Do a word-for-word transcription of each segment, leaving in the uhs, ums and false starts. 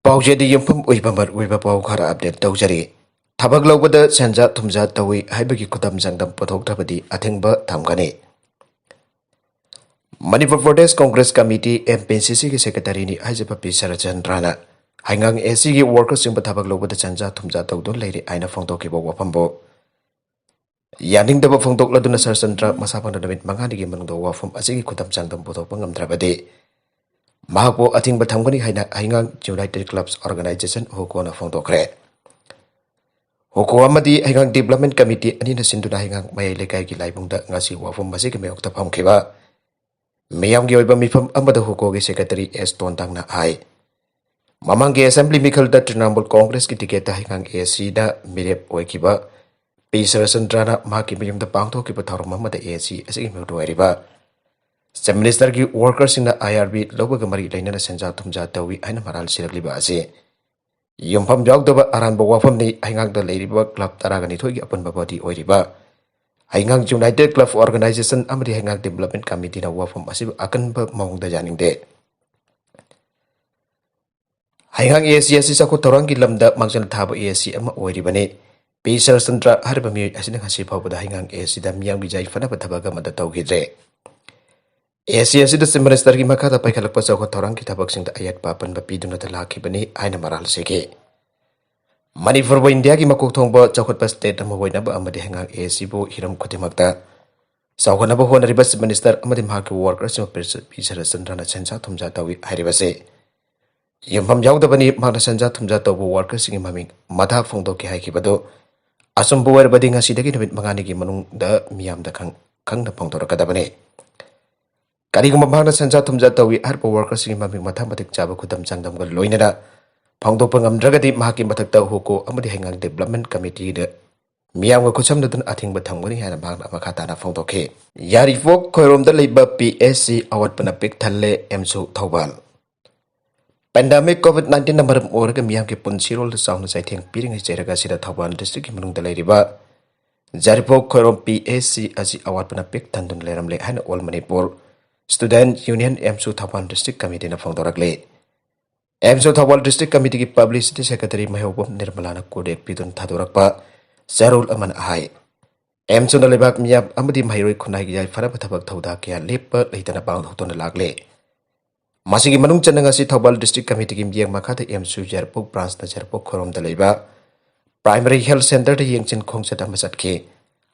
ꯄꯥꯎꯖꯦꯗ ꯌꯨꯝꯐꯝ ꯑꯣꯏꯕ ꯃꯔꯨꯑꯣꯏꯕ ꯄꯥꯎ ꯈꯔ ꯑꯞꯗꯦꯠ ꯇꯧꯖꯔꯤ꯫ ꯊꯕꯛ ꯂꯧꯕꯗ ꯁꯦꯟꯖꯥ ꯊꯨꯝꯖꯥ ꯇꯧꯏ ꯍꯥꯏꯕꯒꯤ ꯈꯨꯗꯝ ꯆꯥꯡꯗꯝ ꯄꯨꯊꯣꯛꯇ꯭ꯔꯕꯗꯤ ꯑꯊꯤꯡꯕ ꯊꯝꯒꯅꯤ꯫ ꯃꯅꯤꯄꯨꯔ ꯄ꯭ꯔꯗꯦꯁ ꯀꯣꯡꯒ꯭ꯔꯦꯁ ꯀꯃꯤꯇꯤ, MPCCꯒꯤ ꯁꯦꯀ꯭ꯔꯦꯇꯔꯤꯅꯤ ꯍꯥꯏꯖꯕ ꯄꯤ ꯁꯔꯠꯆꯟꯗ꯭ꯔꯅ ꯍꯩꯉꯥꯡ ACꯒꯤ ꯋꯥꯔꯀꯔꯁꯤꯡꯕꯨ ꯊꯕꯛ ꯂꯧꯕꯗ ꯁꯦꯟꯖꯥ ꯊꯨꯝꯖꯥ ꯇꯧꯗꯨꯅ ꯂꯩꯔꯤ ꯍꯥꯏꯅ ꯐꯣꯡꯗꯣꯛꯈꯤꯕ ꯋꯥꯐꯝꯕꯨ ꯌꯥꯅꯤꯡꯗꯕ ꯐꯣꯡꯗꯣꯛꯂꯗꯨꯅ ꯁꯔꯠꯆꯟꯗ꯭ꯔ ꯃꯁꯥ ꯐꯅ ꯅꯨꯃꯤꯠ ꯃꯉꯥꯅꯤꯒꯤ ꯃꯅꯨꯡꯗ ꯋꯥꯐꯝ ꯑꯁꯤꯒꯤ ꯈꯨꯗꯝ ꯆꯥꯡꯗꯝ ꯄꯨꯊꯣꯛꯄ ꯉꯝꯗ꯭ꯔꯕꯗꯤ ꯃꯍꯥꯛꯄꯨ ꯑꯊꯤꯡꯕ ꯊꯝꯒꯅꯤ ꯍꯥꯏꯅ ꯍꯩꯉꯥꯡ United Clubs Organization, ꯍꯨꯀꯣꯅ ꯐꯣꯡꯗꯣꯛꯈ꯭ꯔꯦ꯫ ꯍꯨꯀꯣ ꯑꯃꯗꯤ ꯍꯩꯉꯥꯡ Development Committee ꯑꯅꯤꯅ ꯁꯤꯟꯗꯨꯅ ꯍꯩꯉꯥꯡ ꯃꯌꯥꯏ ꯂꯩꯀꯥꯏꯒꯤ ꯂꯥꯏꯕꯨꯡꯗ ꯉꯁꯤ ꯋꯥꯐꯝ ꯑꯁꯤꯒꯤ ꯃꯥꯌꯣꯛꯇ ꯐꯝꯈꯤꯕ ꯃꯤꯌꯥꯝꯒꯤ ꯑꯣꯏꯕ ꯃꯤꯐꯝ ꯑꯃꯗ ꯍꯨꯀꯣꯒꯤ ꯁꯦꯀ꯭ꯔꯦꯇꯔꯤ ꯑꯦꯁ ꯇꯣꯟꯗꯥꯡꯅ ꯍꯥꯏ, ꯃꯃꯥꯡꯒꯤ ꯑꯦꯁꯦꯝꯕ꯭ꯂꯤ ꯃꯤꯈꯜꯗ ꯇ꯭ꯔꯤꯅꯥꯃꯨꯜ ꯀꯣꯡꯒ꯭ꯔꯦꯁꯀꯤ ꯇꯤꯀꯦꯠꯇ ꯍꯩꯉꯥꯡ ACꯗ ꯃꯤꯔꯦꯞ ꯑꯣꯏꯈꯤꯕ ꯄꯤ ꯁꯔꯠꯆꯟꯗ꯭ꯔꯅ ꯃꯍꯥꯛꯀꯤ ꯃꯌꯨꯝꯗ ꯄꯥꯡꯊꯣꯛꯈꯤꯕ ꯊꯧꯔꯝ ꯑꯃꯗ AC ꯑꯁꯤꯒꯤ ꯃꯤꯍꯨꯠ ꯑꯣꯏꯔꯤꯕ ꯆꯤꯐ ꯃꯤꯅꯤꯁꯇꯔꯒꯤ ꯋꯥꯔꯀꯔꯁꯤꯡꯅ IRB ꯂꯧꯕꯒ ꯃꯔꯤ ꯂꯩꯅꯅ ꯁꯦꯟꯖꯥ ꯊꯨꯝꯖꯥ ꯇꯧꯏ ꯍꯥꯏꯅ ꯃꯔꯥꯜ ꯁꯤꯔꯛꯂꯤꯕ ꯑꯁꯤ ꯌꯨꯝꯐꯝ ꯌꯥꯎꯗꯕ ꯑꯔꯥꯟꯕ ꯋꯥꯐꯝꯅꯤ꯫ ꯍꯩꯉꯥꯡꯗ ꯂꯩꯔꯤꯕ ꯀ꯭ꯂꯕ ꯇꯔꯥꯒ ꯅꯤꯊꯣꯏꯒꯤ ꯑꯄꯨꯟꯕ ꯕꯣꯗꯤ ꯑꯣꯏꯔꯤꯕ ꯍꯩꯉꯥꯡ United Club Organization ꯑꯃꯗꯤ ꯍꯩꯉꯥꯡ Development Committeeꯅ ꯋꯥꯐꯝ ꯑꯁꯤꯕꯨ ꯑꯀꯟꯕ ꯃꯑꯣꯡꯗ ꯌꯥꯅꯤꯡꯗꯦ꯫ ꯍꯩꯉꯥꯡ AC ꯑꯁꯤ ꯆꯥꯎꯈꯠ ꯊꯧꯔꯥꯡꯒꯤ ꯂꯝꯗ ꯃꯥꯡꯖꯤꯜ ꯊꯥꯕ AC ꯑꯃ ꯑꯣꯏꯔꯤꯕꯅꯤ꯫ ꯄꯤ ꯁꯔꯠꯆꯟꯗ꯭ꯔ ꯍꯥꯏꯔꯤꯕ ꯃꯤꯑꯣꯏ ꯑꯁꯤꯅ ꯉꯁꯤ ꯐꯥꯎꯕꯗ ꯍꯩꯉꯥꯡ ACꯗ ꯃꯤꯌꯥꯝꯒꯤ ꯌꯥꯏꯐꯅꯕ ꯊꯕꯛ ꯑꯃꯠꯇ ꯇꯧꯈꯤꯗ꯭ꯔꯦ꯫ AC ꯑꯁꯤꯗ ꯆꯤꯐ ꯃꯤꯅꯤꯁꯇꯔꯒꯤ ꯃꯈꯥꯗ ꯄꯥꯏꯈꯠꯂꯛꯄ ꯆꯥꯎꯈꯠ ꯊꯧꯔꯥꯡꯒꯤ ꯊꯕꯛꯁꯤꯡꯗ ꯑꯌꯦꯠꯄ ꯑꯄꯟꯕ ꯄꯤꯗꯨꯅꯇ ꯂꯥꯛꯈꯤꯕꯅꯤ ꯍꯥꯏꯅ ꯃꯔꯥꯜ ꯁꯤꯈꯤ꯫ ꯃꯅꯤꯄꯨꯔꯕꯨ ꯏꯟꯗꯤꯌꯥꯒꯤ ꯃꯀꯣꯛ ꯊꯣꯡꯕ ꯆꯥꯎꯈꯠꯄ ꯁ꯭ꯇꯦꯠ ꯑꯃ ꯑꯣꯏꯅꯕ ꯑꯃꯗꯤ ꯍꯩꯉꯥꯡ ACꯕꯨ ꯍꯤꯔꯝ ꯈꯨꯗꯤꯡꯃꯛꯇ ꯆꯥꯎꯈꯠꯅꯕ ꯍꯣꯠꯅꯔꯤꯕ ꯆꯤꯐ ꯃꯤꯅꯤꯁꯇꯔ ꯑꯃꯗꯤ ꯃꯍꯥꯛꯀꯤ ꯋꯥꯔꯀꯔꯁꯤꯡꯕꯨ ꯄꯤ ꯁꯔꯠꯆꯟꯗ꯭ꯔꯅ ꯁꯦꯟꯖꯥ ꯊꯨꯝꯖꯥ ꯇꯧꯏ ꯍꯥꯏꯔꯤꯕꯁꯤ ꯌꯨꯝꯐꯝ ꯌꯥꯎꯗꯕꯅꯤ꯫ ꯃꯍꯥꯛꯅ ꯁꯦꯟꯖꯥ ꯊꯨꯝꯖꯥ ꯇꯧꯕ ꯋꯥꯔꯀꯔꯁꯤꯡꯒꯤ ꯃꯃꯤꯡ ꯃꯊꯥ ꯐꯣꯡꯗꯣꯛꯀꯦ ꯍꯥꯏꯈꯤꯕꯗꯨ ꯑꯆꯨꯝꯕ ꯑꯣꯏꯔꯕꯗꯤ ꯉꯁꯤꯗꯒꯤ ꯅꯨꯃꯤꯠ ꯃꯉꯥꯅꯤꯒꯤ ꯃꯅꯨꯡꯗ ꯃꯤꯌꯥꯝꯗ ꯈꯪ-, ꯈꯪꯅ ꯐꯣꯡꯗꯣꯔꯛꯀꯗꯕꯅꯤ꯫ ꯀꯔꯤꯒꯨꯝꯕ ꯃꯍꯥꯛꯅ ꯁꯦꯟꯖꯥ ꯊꯨꯝꯖꯥ ꯇꯧꯏ ꯍꯥꯏꯔꯤꯕ ꯋꯥꯔꯀꯔꯁꯤꯡꯒꯤ ꯃꯃꯤꯡ ꯃꯊꯥ ꯃꯇꯤꯛ ꯆꯥꯕ ꯈꯨꯗꯝ ꯆꯥꯡꯗꯝꯒ ꯂꯣꯏꯅꯅ ꯐꯣꯡꯗꯣꯛꯄ ꯉꯝꯗ꯭ꯔꯒꯗꯤ ꯃꯍꯥꯛꯀꯤ ꯃꯊꯛꯇ ꯍꯨꯀꯣ ꯑꯃꯗꯤ ꯍꯩꯉꯥꯡ Development Committeeꯗ ꯃꯤꯌꯥꯝꯒ ꯈꯨꯠꯁꯝꯅꯗꯨꯅ ꯑꯊꯤꯡꯕ ꯊꯝꯒꯅꯤ ꯍꯥꯏꯅ ꯃꯍꯥꯛꯅ ꯃꯈꯥ ꯇꯥꯅ ꯐꯣꯡꯗꯣꯛꯈꯤ꯫ ꯌꯥꯏꯔꯤꯄꯣꯛ ꯈꯣꯏꯔꯣꯝꯗ ꯂꯩꯕ PHC ꯑꯋꯥꯠꯄꯅ ꯄꯤꯛ ꯊꯜꯂꯦ, ꯑꯦꯝꯁꯨ ꯊꯧꯕꯥꯜ꯫ Pandemic COVID nineteenꯅ ꯃꯔꯝ ꯑꯣꯏꯔꯒ ꯃꯤꯌꯥꯝꯒꯤ ꯄꯨꯟꯁꯤꯔꯣꯜꯗ ꯆꯥꯎꯅ ꯆꯩꯊꯦꯡ ꯄꯤꯔꯤꯉꯩ ꯆꯩꯔꯛ ꯑꯁꯤꯗ ꯊꯧꯕꯥꯜ districtꯀꯤ ꯃꯅꯨꯡꯗ ꯂꯩꯔꯤꯕ ꯌꯥꯏꯔꯤꯄꯣꯛ ꯈꯣꯏꯔꯣꯝ PHC ꯑꯁꯤ ꯑꯋꯥꯠꯄꯅ ꯄꯤꯛ ꯊꯟꯗꯨꯅ ꯂꯩꯔꯝꯂꯦ ꯍꯥꯏꯅ All Manipur Student Union, AMSU Thoubal district committeeꯅ ꯐꯣꯡꯗꯣꯔꯛꯂꯤ꯫ ꯑꯦꯝꯁꯨ ꯊꯧꯕꯥꯜ ꯗꯤꯁꯇ꯭ꯔꯤꯛ ꯀꯃꯤꯇꯤꯒꯤ ꯄꯕ꯭ꯂꯤꯁꯤꯇꯤ ꯁꯦꯀ꯭ꯔꯦꯇꯔꯤ ꯃꯩꯍꯧꯕꯝ ꯅꯤꯔꯃꯂꯥꯅ ꯀꯣꯔꯗꯦꯛ ꯄꯤꯗꯨꯅ ꯊꯥꯗꯣꯔꯛꯄ ꯆꯦꯔꯣꯜ ꯑꯃꯅ ꯍꯥꯏ, ꯑꯦꯝꯁꯨꯅ ꯂꯩꯕꯥꯛ ꯃꯤꯌꯥꯝ ꯑꯃꯗꯤ ꯃꯍꯩꯔꯣꯏ ꯈꯨꯟꯅꯥꯏꯒꯤ ꯌꯥꯏꯐꯅꯕ ꯊꯕꯛ ꯊꯧꯗꯥ ꯀꯌꯥ ꯂꯦꯞꯄ ꯂꯩꯇꯅ ꯄꯥꯡꯊꯣꯛꯇꯨꯅ ꯂꯥꯛꯂꯦ꯫ ꯃꯁꯤꯒꯤ ꯃꯅꯨꯡ ꯆꯟꯅ ꯉꯁꯤ ꯊꯧꯕꯥꯜ ꯗꯤꯁꯇ꯭ꯔꯤꯛ ꯀꯃꯤꯇꯤꯒꯤ ꯃꯤꯠꯌꯦꯡ ꯃꯈꯥꯗ ꯑꯦꯝꯁꯨ ꯌꯥꯏꯔꯤꯄꯣꯛ ꯕ꯭ꯔꯥꯟꯁꯅ ꯌꯥꯏꯔꯤꯄꯣꯛ ꯈꯣꯏꯔꯣꯝꯗ ꯂꯩꯕ ꯄ꯭ꯔꯥꯏꯃꯔꯤ ꯍꯦꯜꯊ ꯁꯦꯟꯇꯔꯗ ꯌꯦꯡꯁꯤꯟ ꯈꯣꯡꯆꯠ ꯑꯃ ꯆꯠꯈꯤ꯫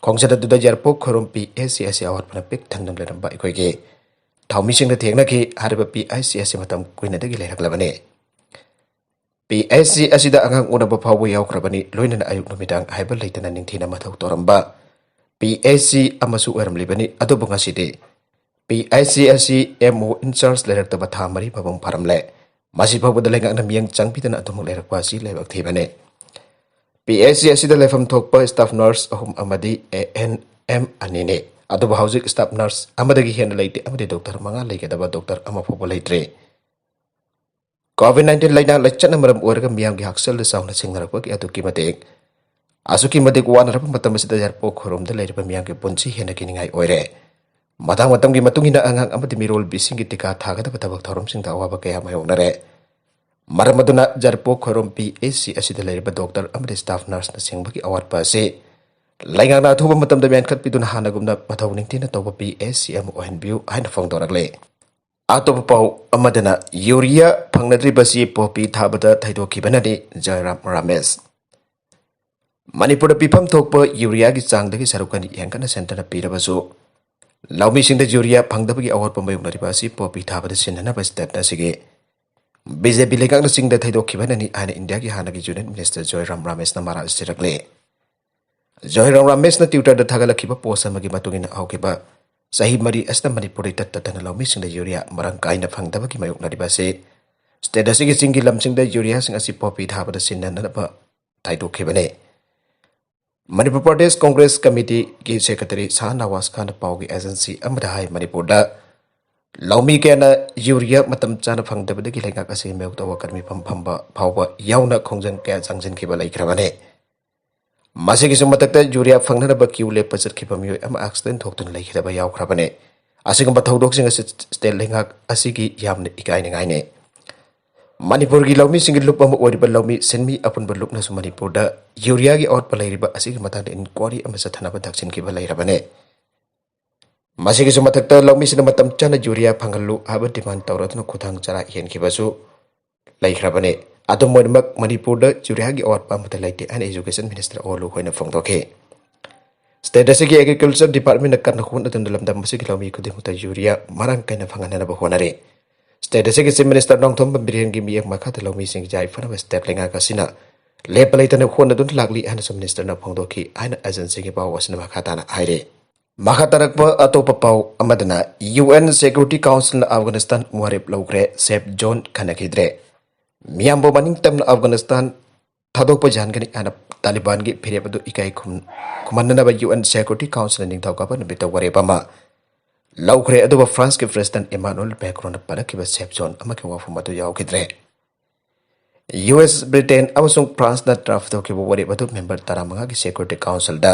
ꯈꯣꯡꯆꯠ ꯑꯗꯨꯗ ꯌꯥꯏꯔꯤꯄꯣꯛ ꯈꯣꯏꯔꯣꯝ ꯄꯤ ꯑꯩꯆ ꯁꯤ ꯑꯁꯤ ꯑꯋꯥꯠꯄꯅ ꯄꯤꯛ ꯊꯟꯗꯨꯅ ꯂꯩꯔꯝꯕ ꯑꯩꯈꯣꯏꯒꯤ ꯊꯧꯃꯤꯁꯤꯡꯅ ꯊꯦꯡꯅꯈꯤ꯫ ꯍꯥꯏꯔꯤꯕ ꯄꯤ ꯑꯩꯆ ꯁꯤ ꯑꯁꯤ ꯃꯇꯝ ꯀꯨꯏꯅꯗꯒꯤ ꯂꯩꯔꯛꯂꯕꯅꯤ꯫ ꯄꯤ ꯑꯩꯆ ꯁꯤ ꯑꯁꯤꯗ ꯑꯉꯥꯡ ꯎꯅꯕ ꯐꯥꯎꯕ ꯌꯥꯎꯈ꯭ꯔꯕꯅꯤ, ꯂꯣꯏꯅꯅ ꯑꯌꯨꯛ ꯅꯨꯃꯤꯗꯥꯡ ꯍꯥꯏꯕ ꯂꯩꯇꯅ ꯅꯤꯡꯊꯤꯅ ꯃꯊꯧ ꯇꯧꯔꯝꯕ ꯄꯤ ꯑꯩꯆ ꯁꯤ ꯑꯃꯁꯨ ꯑꯣꯏꯔꯝꯂꯤꯕꯅꯤ꯫ ꯑꯗꯨꯕꯨ ꯉꯁꯤꯗꯤ ꯄꯤ ꯑꯩꯆ ꯁꯤ ꯑꯁꯤ ꯑꯦꯝ ꯑꯣ ꯏꯟꯆꯥꯔꯖ ꯂꯩꯔꯛꯇꯕ ꯊꯥ ꯃꯔꯤ ꯃꯄꯨꯡ ꯐꯥꯔꯝꯂꯦ꯫ ꯃꯁꯤ ꯐꯥꯎꯕꯗ ꯂꯩꯉꯥꯛꯅ ꯃꯤꯠꯌꯦꯡ ꯆꯪꯕꯤꯗꯅ ꯑꯗꯨꯃꯛ ꯂꯩꯔꯛꯄ ꯑꯁꯤ ꯂꯥꯏꯕꯛ ꯊꯤꯕꯅꯤ꯫ ꯄꯤ ꯑꯩꯆ ꯁꯤ ꯑꯁꯤꯗ ꯂꯩꯐꯝ ꯊꯣꯛꯄ ꯁ꯭ꯇꯥꯐ ꯅꯔꯁ ꯑꯍꯨꯝ ꯑꯃꯗꯤ ꯑꯦ ꯑꯦꯟ ꯑꯦꯝ ꯑꯅꯤꯅꯤ꯫ ꯑꯗꯨꯕꯨ ꯍꯧꯖꯤꯛ ꯁ꯭ꯇꯥꯐ ꯅꯔꯁ ꯑꯃꯗꯒꯤ ꯍꯦꯟꯅ ꯂꯩꯇꯦ ꯑꯃꯗꯤ ꯗꯣꯛꯇꯔ ꯃꯉꯥ ꯂꯩꯒꯗꯕ ꯗꯣꯛꯇꯔ ꯑꯃ ꯐꯥꯎꯕ ꯂꯩꯇ꯭ꯔꯦ꯫ ꯀꯣꯚꯤꯗ ꯅꯥꯏꯟꯇꯤꯟ ꯂꯥꯏꯅꯥ ꯂꯩꯆꯠꯅ ꯃꯔꯝ ꯑꯣꯏꯔꯒ ꯃꯤꯌꯥꯝꯒꯤ ꯍꯛꯁꯦꯜꯗ ꯆꯥꯎꯅ ꯁꯤꯡꯅꯔꯛꯄꯒꯤ ꯑꯗꯨꯛꯀꯤ ꯃꯇꯤꯛ, ꯑꯁꯨꯛꯀꯤ ꯃꯇꯤꯛ ꯋꯥꯅꯔꯕ ꯃꯇꯝ ꯑꯁꯤꯗ ꯌꯥꯏꯔꯤꯄꯣꯛ ꯈꯨꯔꯣꯝꯗ ꯂꯩꯔꯤꯕ ꯃꯤꯌꯥꯝꯒꯤ ꯄꯨꯟꯁꯤ ꯍꯦꯟꯅ ꯀꯤꯅꯤꯡꯉꯥꯏ ꯑꯣꯏꯔꯦ꯫ ꯃꯇꯥꯡ ꯃꯇꯝꯒꯤ ꯃꯇꯨꯡ ꯏꯟꯅ ꯑꯉꯥꯡ ꯑꯃꯗꯤ ꯃꯤꯔꯣꯜꯕꯤꯁꯤꯡꯒꯤ ꯇꯤꯀꯥ ꯊꯥꯒꯗꯕ ꯊꯕꯛ ꯊꯧꯔꯝꯁꯤꯡꯗ ꯑꯋꯥꯕ ꯀꯌꯥ ꯃꯥꯌꯣꯛꯅꯔꯦ꯫ ꯃꯔꯝ ꯑꯗꯨꯅ ꯌꯥꯏꯔꯤꯄꯣꯛ ꯈꯣꯏꯔꯣꯝ ꯄꯤ ꯑꯩꯆ ꯁꯤ ꯑꯁꯤꯗ ꯂꯩꯔꯤꯕ ꯗꯣꯛꯇꯔ ꯑꯃꯗꯤ ꯁ꯭ꯇꯥꯐ ꯅꯔꯁꯅ ꯁꯤꯡꯕꯒꯤ ꯑꯋꯥꯠꯄ ꯑꯁꯤ ꯂꯩꯉꯥꯛꯅ ꯑꯊꯨꯕ ꯃꯇꯝꯗ ꯃꯦꯟꯈꯠꯄꯤꯗꯨꯅ ꯍꯥꯟꯅꯒꯨꯝꯅ ꯃꯊꯧ ꯅꯤꯡꯊꯤꯅ ꯇꯧꯕ ꯄꯤ ꯑꯩꯆ ꯁꯤ ꯑꯃ ꯑꯣꯏꯍꯟꯕꯤꯌꯨ ꯍꯥꯏꯅ ꯐꯣꯡꯗꯣꯔꯛꯂꯦ꯫ ꯑꯇꯣꯞꯄ ꯄꯥꯎ ꯑꯃꯗꯅ ꯌꯨꯔꯤꯌꯥ ꯐꯪꯅꯗ꯭ꯔꯤꯕꯁꯤ ꯄꯣꯄꯤ ꯊꯥꯕꯗ ꯊꯩꯗꯣꯛꯈꯤꯕꯅꯅꯤ ꯖꯌꯔꯥꯝ ꯔꯥꯃꯦꯁ꯫ ꯃꯅꯤꯄꯨꯔꯗ ꯄꯤꯐꯝ ꯊꯣꯛꯄ ꯌꯨꯔꯤꯌꯥꯒꯤ ꯆꯥꯡꯗꯒꯤ ꯁꯔꯨꯛ ꯑꯅꯤ ꯍꯦꯟꯒꯠꯅ ꯁꯦꯟꯇꯔꯅ ꯄꯤꯔꯕꯁꯨ, ꯂꯧꯃꯤꯁꯤꯡꯗ ꯌꯨꯔꯤꯌꯥ ꯐꯪꯗꯕꯒꯤ ꯑꯋꯥꯠꯄ ꯃꯥꯌꯣꯛꯅꯔꯤꯕ ꯑꯁꯤ ꯄꯣꯄꯤ ꯊꯥꯕꯗ ꯁꯤꯖꯤꯟꯅꯅꯕ ꯁ꯭ꯇꯦꯠ ꯑꯁꯤꯒꯤ ꯕꯤ ꯖꯦ ꯄꯤ ꯂꯩꯉꯥꯛꯅ ꯆꯤꯡꯗ ꯊꯩꯗꯣꯛꯈꯤꯕꯅꯅꯤ ꯍꯥꯏꯅ ꯏꯟꯗꯤꯌꯥꯒꯤ ꯍꯥꯟꯅꯒꯤ ꯌꯨꯅꯤꯌꯟ ꯃꯤꯅꯤꯁꯇꯔ ꯖꯣꯏꯔꯥꯝ ꯔꯥꯃꯦꯁꯅ ꯃꯔꯥꯜ ꯁꯤꯔꯛꯂꯦ꯫ ꯖꯣꯏꯔꯥꯝ ꯔꯥꯃꯦꯁꯅ ꯇ꯭ꯋꯤꯇꯔꯗ ꯊꯥꯒꯠꯂꯛꯈꯤꯕ ꯄꯣꯁ ꯑꯃꯒꯤ ꯃꯇꯨꯡ ꯏꯟꯅ, ꯍꯧꯈꯤꯕ ꯆꯍꯤ ꯃꯔꯤ ꯑꯁꯤꯗ ꯃꯅꯤꯄꯨꯔꯗ ꯏꯇꯠ ꯇꯠꯇꯅ ꯂꯧꯃꯤꯁꯤꯡꯗ ꯌꯨꯔꯤꯌꯥ ꯃꯔꯥꯡ ꯀꯥꯏꯅ ꯐꯪꯗꯕꯒꯤ ꯃꯥꯌꯣꯛꯅꯔꯤꯕ ꯑꯁꯤ ꯁ꯭ꯇꯦꯠ ꯑꯁꯤꯒꯤ ꯆꯤꯡꯒꯤ ꯂꯝꯁꯤꯡꯗ ꯌꯨꯔꯤꯌꯥꯁꯤꯡ ꯑꯁꯤ ꯄꯣꯄꯤ ꯊꯥꯕꯗ ꯁꯤꯖꯤꯟꯅꯅꯕ ꯊꯩꯗꯣꯛꯈꯤꯕꯅꯤ꯫ ꯃꯅꯤꯄꯨꯔ ꯄ꯭ꯔꯗꯦꯁ ꯀꯣꯡꯒ꯭ꯔꯦꯁ ꯀꯃꯤꯇꯤꯒꯤ ꯁꯦꯀ꯭ꯔꯦꯇꯔꯤ ꯁꯥꯍ ꯅꯋꯥꯖ ꯈꯥꯟꯅ ꯄꯥꯎꯒꯤ ꯑꯦꯖꯦꯟꯁꯤ ꯑꯃꯗ ꯍꯥꯏ, ꯃꯅꯤꯄꯨꯔꯗ ꯂꯧꯃꯤ ꯀꯌꯥꯅ ꯌꯨꯔꯤꯌꯥ ꯃꯇꯝ ꯆꯥꯅ ꯐꯪꯗꯕꯗꯒꯤ ꯂꯩꯉꯥꯛ ꯑꯁꯤ ꯃꯥꯌꯣꯛꯇ ꯋꯥꯀꯠ ꯃꯤꯐꯝ ꯐꯝꯕ ꯐꯥꯎꯕ ꯌꯥꯎꯅ ꯈꯣꯡꯖꯪ ꯀꯌꯥ ꯆꯪꯁꯤꯟꯈꯤꯕ ꯂꯩꯈ꯭ꯔꯕꯅꯤ꯫ ꯃꯁꯤꯒꯤꯁꯨ ꯃꯊꯛꯇ ꯌꯨꯔꯤꯌꯥ ꯐꯪꯅꯅꯕ ꯀ꯭ꯌꯨ ꯂꯦꯞꯄ ꯆꯠꯈꯤꯕ ꯃꯤꯑꯣꯏ ꯑꯃ ꯑꯦꯛꯁꯤꯗꯦꯟ ꯊꯣꯛꯇꯨꯅ ꯂꯩꯈꯤꯗꯕ ꯌꯥꯎꯈ꯭ꯔꯕꯅꯤ꯫ ꯑꯁꯤꯒꯨꯝꯕ ꯊꯧꯗꯣꯛꯁꯤꯡ ꯑꯁꯤ ꯁ꯭ꯇꯦꯠ ꯂꯩꯉꯥꯛ ꯑꯁꯤꯒꯤ ꯌꯥꯝꯅ ꯏꯀꯥꯏꯅꯤꯡꯉꯥꯏꯅꯤ꯫ ꯃꯅꯤꯄꯨꯔꯒꯤ ꯂꯧꯃꯤꯁꯤꯡꯒꯤ ꯂꯨꯞ ꯑꯃ ꯑꯣꯏꯔꯤꯕ ꯂꯧꯃꯤ ꯁꯤꯟꯃꯤ ꯑꯄꯨꯟꯕ ꯂꯨꯞꯅꯁꯨ ꯃꯅꯤꯄꯨꯔꯗ ꯌꯨꯔꯤꯌꯥꯒꯤ ꯑꯋꯥꯠꯄ ꯂꯩꯔꯤꯕ ꯑꯁꯤꯒꯤ ꯃꯇꯥꯡꯗ ꯏꯟꯀ꯭ꯋꯥꯔꯤ ꯑꯃ ꯆꯠꯊꯅꯕ ꯊꯛꯆꯤꯟꯈꯤꯕ ꯂꯩꯔꯕꯅꯤ꯫ ꯃꯁꯤꯒꯤꯁꯨ ꯃꯊꯛꯇ ꯂꯧꯃꯤꯁꯤꯡꯅ ꯃꯇꯝ ꯆꯥꯅ ꯌꯨꯔꯤꯌꯥ ꯐꯪꯍꯜꯂꯨ ꯍꯥꯏꯕ ꯗꯤꯃꯥꯟ ꯇꯧꯔꯗꯨꯅ ꯈꯨꯗꯥꯡ ꯆꯔꯥ ꯍꯦꯟꯈꯤꯕꯁꯨ ꯂꯩꯈ꯭ꯔꯕꯅꯤ꯫ ꯑꯗꯨꯝ ꯑꯣꯏꯅꯃꯛ ꯃꯅꯤꯄꯨꯔꯗ ꯌꯨꯔꯤꯌꯥꯒꯤ ꯑꯋꯥꯠꯄ ꯑꯃꯠꯇ ꯂꯩꯇꯦ ꯍꯥꯏꯅ ꯏꯖꯨꯀꯦꯁꯟ ꯃꯤꯅꯤꯁꯇꯔ ꯑꯣꯂꯨ ꯍꯣꯏꯅ ꯐꯣꯡꯗꯣꯛꯈꯤ꯫ ꯁ꯭ꯇꯦꯠ ꯑꯁꯤꯒꯤ ꯑꯦꯒ꯭ꯔꯤꯀꯜꯆꯔ ꯗꯤꯄꯥꯔꯠꯃꯦꯟꯅ ꯀꯟꯅ ꯍꯣꯠꯅꯗꯨꯅ ꯂꯝꯗꯝ ꯑꯁꯤꯒꯤ ꯂꯧꯃꯤ ꯈꯨꯗꯤꯡꯃꯛꯇ ꯌꯨꯔꯤꯌꯥ ꯃꯔꯥꯡ ꯀꯥꯏꯅ ꯐꯪꯍꯟꯅꯕ ꯍꯣꯠꯅꯔꯤ꯫ ꯁ꯭ꯇꯦꯠ ꯑꯁꯤꯒꯤ ꯆꯤꯐ ꯃꯤꯅꯤꯁꯇꯔ ꯅꯣꯡꯊꯣꯝꯕꯝ ꯕꯤꯔꯦꯟꯒꯤ ꯃꯤꯠꯌꯦꯡ ꯃꯈꯥꯗ ꯂꯧꯃꯤꯁꯤꯡ ꯌꯥꯏꯐꯅꯕ ꯁ꯭ꯇꯦꯠ ꯂꯩꯉꯥꯛ ꯑꯁꯤꯅ ꯂꯦꯞꯄ ꯂꯩꯇꯅ ꯍꯣꯠꯅꯗꯨꯅ ꯂꯥꯛꯂꯤ ꯍꯥꯏꯅꯁꯨ ꯃꯤꯅꯤꯁꯇꯔꯅ ꯐꯣꯡꯗꯣꯛꯈꯤ ꯍꯥꯏꯅ ꯑꯦꯖꯦꯟꯁꯤꯒꯤ ꯄꯥꯎ ꯑꯁꯤꯅ ꯃꯈꯥ ꯇꯥꯅ ꯍꯥꯏꯔꯤ꯫ ꯃꯈꯥ ꯇꯥꯔꯛꯄ ꯑꯇꯣꯞꯄ ꯄꯥꯎ ꯑꯃꯗꯅ, ꯌꯨ ꯑꯦꯟ ꯁꯦꯀ꯭ꯌꯨꯔꯤꯇꯤ ꯀꯥꯎꯟꯁꯤꯜꯅ ꯑꯐꯒꯥꯅꯤꯁꯇꯥꯟ ꯋꯥꯔꯦꯞ ꯂꯧꯈ꯭ꯔꯦ, ꯁꯦꯐ ꯖꯣꯟ ꯈꯟꯅꯈꯤꯗ꯭ꯔꯦ꯫ ꯃꯤꯌꯥꯝꯕꯨ ꯃꯅꯤꯡ ꯇꯝꯅ ꯑꯐꯒꯥꯅꯤꯁꯇꯥꯟ ꯊꯥꯗꯣꯛꯄ ꯌꯥꯍꯟꯒꯅꯤ ꯍꯥꯏꯅ ꯇꯥꯂꯤꯕꯥꯟꯒꯤ ꯐꯤꯔꯦꯞ ꯑꯗꯨ ꯏꯀꯥꯏ ꯈꯨꯝ-, ꯈꯨꯝꯍꯟꯅꯅꯕ ꯌꯨ ꯑꯦꯟ ꯁꯦꯀ꯭ꯌꯨꯔꯤꯇꯤ ꯀꯥꯎꯟꯁꯤꯜꯅ ꯅꯤꯡꯊꯧꯀꯥꯕ ꯅꯨꯃꯤꯠꯇ ꯋꯥꯔꯦꯞ ꯑꯃ ꯂꯧꯈ꯭ꯔꯦ, ꯑꯗꯨꯕꯨ ꯐ꯭ꯔꯥꯟꯁꯀꯤ ꯄ꯭ꯔꯦꯁꯤꯗꯦꯟꯠ ꯏꯃꯥꯅꯨꯑꯦꯜ ꯃꯦꯀ꯭ꯔꯣꯟꯅ ꯄꯜꯂꯛꯈꯤꯕ ꯁꯦꯐ ꯖꯣꯟ ꯑꯃꯒꯤ ꯋꯥꯐꯝ ꯑꯗꯨ ꯌꯥꯎꯈꯤꯗ꯭ꯔꯦ꯫ ꯌꯨ ꯑꯦꯁ, ꯕ꯭ꯔꯤꯇꯦꯟ ꯑꯃꯁꯨꯡ ꯐ꯭ꯔꯥꯟꯁꯅ ꯗ꯭ꯔꯥꯐ ꯇꯧꯈꯤꯕ ꯋꯥꯔꯦꯞ ꯑꯗꯨ ꯃꯦꯝꯕꯔ ꯇꯔꯥꯃꯉꯥꯒꯤ ꯁꯦꯀ꯭ꯌꯨꯔꯤꯇꯤ ꯀꯥꯎꯟꯁꯤꯜꯗ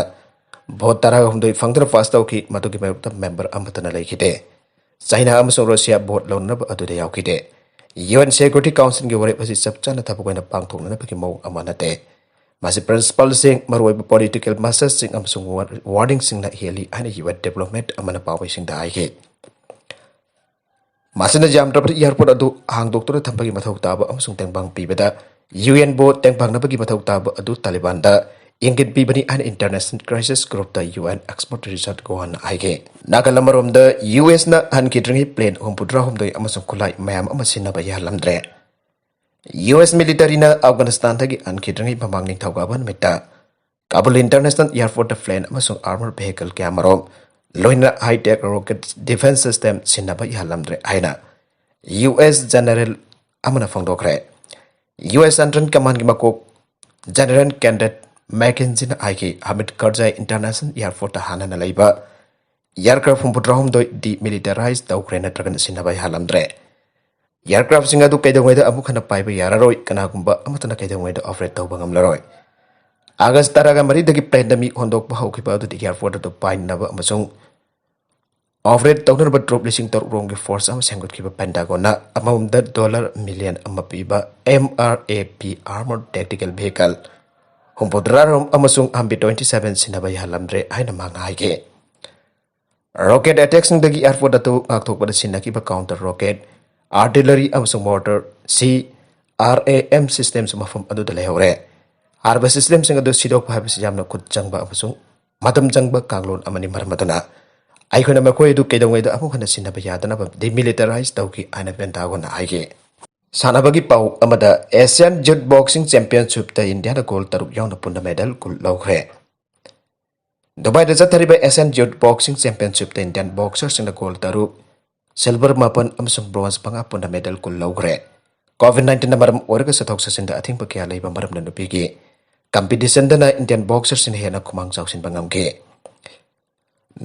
ꯚꯣꯠ ꯇꯔꯥꯍꯨꯝꯗꯣꯏ ꯐꯪꯗꯨꯅ ꯄꯥꯁ ꯇꯧꯈꯤ꯫ ꯃꯗꯨꯒꯤ ꯃꯥꯌꯣꯛꯇ ꯃꯦꯝꯕꯔ ꯑꯃꯠꯇꯅ ꯂꯩꯈꯤꯗꯦ꯫ ꯆꯥꯏꯅꯥ ꯑꯃꯁꯨꯡ ꯔꯨꯁꯤꯌꯥ ꯚꯣꯠ ꯂꯧꯅꯅꯕ ꯑꯗꯨꯗ ꯌꯥꯎꯈꯤꯗꯦ꯫ ꯌꯨ ꯑꯦꯟ ꯁꯦꯀ꯭ꯌꯨꯔꯤꯇꯤ ꯀꯥꯎꯟꯁꯤꯜꯒꯤ ꯋꯥꯔꯦꯞ ꯑꯁꯤ ꯆꯞ ꯆꯥꯅ ꯊꯕꯛ ꯑꯣꯏꯅ ꯄꯥꯡꯊꯣꯛꯅꯅꯕꯒꯤ ꯃꯑꯣꯡ ꯑꯃ ꯅꯠꯇꯦ꯫ ꯃꯁꯤ ꯄ꯭ꯔꯤꯟꯁꯤꯄꯜꯁꯤꯡ, ꯃꯔꯨꯑꯣꯏꯕ ꯄꯣꯂꯤꯇꯤꯀꯦꯜ ꯃꯦꯁꯦꯖꯁꯤꯡ ꯑꯃꯁꯨꯡ ꯋꯥꯔ-, ꯋꯥꯔꯅꯤꯡꯁꯤꯡꯅ ꯍꯦꯜꯂꯤ ꯍꯥꯏꯅ ꯌꯨ ꯑꯦꯟ ꯗꯤꯄ꯭ꯂꯣꯃꯦꯠ ꯑꯃꯅ ꯄꯥꯎꯃꯤꯁꯤꯡꯗ ꯍꯥꯏꯈꯤ꯫ ꯃꯁꯤꯅ ꯌꯥꯝꯗ꯭ꯔꯕꯗ ꯑꯦꯌꯥꯔꯄꯣꯔꯠ ꯑꯗꯨ ꯍꯥꯡꯗꯣꯛꯇꯨꯅ ꯊꯝꯕꯒꯤ ꯃꯊꯧ ꯇꯥꯕ ꯑꯃꯁꯨꯡ ꯇꯦꯡꯕꯥꯡ ꯄꯤꯕꯗ ꯌꯨ ꯑꯦꯟꯕꯨ ꯇꯦꯡꯕꯥꯡꯅꯕꯒꯤ ꯃꯊꯧ ꯇꯥꯕ ꯑꯗꯨ ꯇꯥꯂꯤꯕꯥꯟꯗ ꯏꯪꯒꯤꯠ ꯄꯤꯕꯅꯤ ꯍꯥꯏꯅ ꯏꯟꯇꯔꯅꯦꯁꯅꯦꯜ ꯀ꯭ꯔꯥꯏꯁꯤꯁ ꯒ꯭ꯔꯨꯞꯇ ꯌꯨ ꯑꯦꯟ ꯑꯦꯛꯁꯄꯔꯠ ꯔꯤꯆꯥꯔꯗ ꯒꯣꯍꯟꯅ ꯍꯥꯏꯈꯤ꯫ ꯅꯥꯀꯜ ꯑꯃꯔꯣꯝꯗ, ꯌꯨ ꯑꯦꯁꯅ ꯍꯟꯈꯤꯗ꯭ꯔꯤꯉꯩ ꯄ꯭ꯂꯦꯟ ꯍꯨꯝꯐꯨꯇꯔꯥꯍꯨꯝꯗꯣꯏ ꯑꯃꯁꯨꯡ ꯈꯨꯠꯂꯥꯏ ꯃꯌꯥꯝ ꯑꯃ ꯁꯤꯖꯤꯟꯅꯕ ꯌꯥꯍꯜꯂꯝꯗ꯭ꯔꯦ꯫ ꯌꯨ ꯑꯦꯁ ꯃꯤꯂꯤꯇꯔꯤꯅ ꯑꯐꯒꯥꯅꯤꯁꯇꯥꯟꯗꯒꯤ ꯍꯟꯈꯤꯗ꯭ꯔꯤꯉꯩ ꯃꯃꯥꯡ ꯅꯤꯡꯊꯧꯀꯥꯕ ꯅꯨꯃꯤꯠꯇ ꯀꯥꯕꯨꯜ ꯏꯟꯇꯔꯅꯦꯁꯅꯦꯜ ꯑꯦꯌꯥꯔꯄꯣꯔꯠꯇ ꯄ꯭ꯂꯦꯟ ꯑꯃꯁꯨꯡ ꯑꯥꯔꯃꯔ ꯚꯦꯍꯤꯀꯜ ꯀꯌꯥꯃꯔꯨꯝ, ꯂꯣꯏꯅꯅ ꯍꯥꯏꯇꯦꯛ ꯔꯣꯀꯦꯠ ꯗꯤꯐꯦꯟꯁ ꯁꯤꯁꯇꯦꯝ ꯁꯤꯖꯤꯟꯅꯕ ꯌꯥꯍꯜꯂꯝꯗ꯭ꯔꯦ ꯍꯥꯏꯅ ꯌꯨ ꯑꯦꯁ ꯖꯦꯅꯔꯦꯜ ꯑꯃꯅ ꯐꯣꯡꯗꯣꯛꯈ꯭ꯔꯦ꯫ ꯌꯨ ꯑꯦꯁ ꯁꯦꯟꯇ꯭ꯔꯦꯜ ꯀꯃꯥꯟꯒꯤ ꯃꯀꯣꯛ ꯖꯦꯅꯔꯦꯜ ꯀꯦꯟꯗꯦꯠ ꯃꯦꯀꯦꯟꯖꯤꯅ ꯍꯥꯏꯈꯤ, ꯍꯃꯤꯗ ꯀꯔꯖꯥꯏ ꯏꯟꯇꯔꯅꯦꯁꯅꯦꯜ ꯑꯦꯌꯥꯔꯄꯣꯔꯠꯇ ꯍꯥꯟꯅꯅ ꯂꯩꯕ ꯑꯦꯌꯥꯔꯀ꯭ꯔꯥꯐ ꯍꯨꯝꯐꯨꯇꯔꯥꯍꯨꯝꯗꯣꯏ ꯗꯤꯃꯤꯂꯤꯇꯔꯥꯏꯖ ꯇꯧꯈ꯭ꯔꯦ ꯅꯠꯇ꯭ꯔꯒꯅ ꯁꯤꯖꯤꯟꯅꯕ ꯌꯥꯍꯜꯂꯝꯗ꯭ꯔꯦ꯫ ꯑꯦꯌꯥꯔꯀ꯭ꯔꯥꯐꯁꯤꯡ ꯑꯗꯨ ꯀꯩꯗꯧꯉꯩꯗ ꯑꯃꯨꯛ ꯍꯟꯅ ꯄꯥꯏꯕ ꯌꯥꯔꯔꯣꯏ, ꯀꯅꯥꯒꯨꯝꯕ ꯑꯃꯠꯇꯅ ꯀꯩꯗꯧꯉꯩꯗ ꯑꯣꯄꯔꯦꯠ ꯇꯧꯕ ꯉꯝꯂꯔꯣꯏ꯫ ꯑꯥꯒꯁ ꯇꯔꯥꯒ ꯃꯔꯤꯗꯒꯤ ꯄ꯭ꯂꯦꯟꯗ ꯃꯤ ꯍꯣꯟꯗꯣꯛꯄ ꯍꯧꯈꯤꯕ ꯑꯗꯨꯗꯤ ꯑꯦꯌꯥꯔꯄꯣꯔꯠ ꯑꯗꯨ ꯄꯥꯏꯅꯅꯕ ꯑꯃꯁꯨꯡ ꯑꯣꯄꯔꯦꯠ ꯇꯧꯅꯅꯕ ꯇ꯭ꯔꯨꯞ ꯂꯤꯁꯤꯡ ꯇꯔꯨꯛ ꯔꯣꯝꯒꯤ ꯐꯣꯔꯁ ꯑꯃ ꯁꯦꯝꯒꯠꯈꯤꯕ ꯄꯦꯟꯇꯥꯒꯣꯟꯅ ꯑꯃꯃꯝꯗ ꯗꯣꯂꯔ ꯃꯤꯂꯤꯌꯟ ꯑꯃ ꯄꯤꯕ M R A P armored tactical vehicle ꯍꯨꯝꯐꯨꯇꯔꯥ ꯔꯣꯝ ꯑꯃꯁꯨꯡ ꯍꯝꯕꯤ ꯇ꯭ꯋꯦꯟꯇꯤ ꯁꯚꯦꯟ ꯁꯤꯟꯅꯕ ꯌꯥꯍꯜꯂꯝꯗ꯭ꯔꯦ ꯍꯥꯏꯅ ꯃꯥꯅ ꯍꯥꯏꯈꯤ꯫ ꯔꯣꯀꯦꯠ ꯑꯦꯇꯦꯛꯁꯤꯡꯗꯒꯤ ꯑꯦꯌꯔꯄꯣꯔꯠ ꯑꯗꯨ ꯉꯥꯛꯊꯣꯛꯄꯗ ꯁꯤꯖꯤꯟꯅꯈꯤꯕ ꯀꯥꯎꯟꯇꯔ ꯔꯣꯀꯦꯠ, ꯑꯥꯔꯇꯤꯂꯔꯤ ꯑꯃꯁꯨꯡ mortar C R A M systemꯁꯨ ꯃꯐꯝ ꯑꯗꯨꯗ ꯂꯩꯍꯧꯔꯦ꯫ ꯍꯥꯏꯔꯤꯕ systemꯁꯤꯡ ꯑꯗꯨ ꯁꯤꯗꯣꯛꯄ ꯍꯥꯏꯕꯁꯤ ꯌꯥꯝꯅ ꯈꯨꯠ ꯆꯪꯕ ꯑꯃꯁꯨꯡ ꯃꯇꯝ ꯆꯪꯕ ꯀꯥꯡꯂꯣꯟ ꯑꯃꯅꯤ꯫ ꯃꯔꯝ ꯑꯗꯨꯅ ꯑꯩꯈꯣꯏꯅ ꯃꯈꯣꯏ ꯑꯗꯨ ꯀꯩꯗꯧꯉꯩꯗ ꯑꯃꯨꯛ ꯍꯟꯅ ꯁꯤꯖꯤꯟꯅꯕ ꯌꯥꯗꯅꯕ demilitarize ꯇꯧꯈꯤ ꯍꯥꯏꯅ ꯄꯦꯟꯇꯥꯒꯣꯟꯅ ꯍꯥꯏꯈꯤ꯫ ꯁꯥꯟꯅꯕꯒꯤ ꯄꯥꯎ ꯑꯃꯗ, Asian Youth Boxing Championshipꯇ ꯏꯟꯗꯤꯌꯥꯅ ꯒꯣꯜ ꯇꯔꯨꯛ ꯌꯥꯎꯅ ꯄꯨꯟꯅ ꯃꯦꯗꯜ ꯀꯨꯟ ꯂꯧꯈ꯭ꯔꯦ꯫ ꯗꯨꯕꯥꯏꯗ ꯆꯠꯊꯔꯤꯕ Asian Youth Boxing Championshipꯇ ꯏꯟꯗꯤꯌꯟ ꯕꯣꯛꯁꯔꯁꯤꯡꯅ ꯒꯣꯜ ꯇꯔꯨꯛ, ꯁꯤꯜꯚꯔ ꯃꯥꯄꯟ ꯑꯃꯁꯨꯡ ꯕ꯭ꯔꯣꯟꯖ ꯃꯉꯥ ꯄꯨꯟꯅ ꯃꯦꯗꯜ ꯀꯨꯟ ꯂꯧꯈ꯭ꯔꯦ꯫ COVID nineteenꯅ ꯃꯔꯝ ꯑꯣꯏꯔꯒ ꯆꯠꯊꯣꯛ ꯆꯠꯁꯤꯟꯗ ꯑꯊꯤꯡꯕ ꯀꯌꯥ ꯂꯩꯕ ꯃꯔꯝꯅ ꯅꯨꯄꯤꯒꯤ competitionꯗꯅ ꯏꯟꯗꯤꯌꯟ ꯕꯣꯛꯁꯔꯁꯤꯡꯅ ꯍꯦꯟꯅ ꯈꯨꯃꯥꯡ ꯆꯥꯎꯁꯤꯟꯕ ꯉꯝꯈꯤ꯫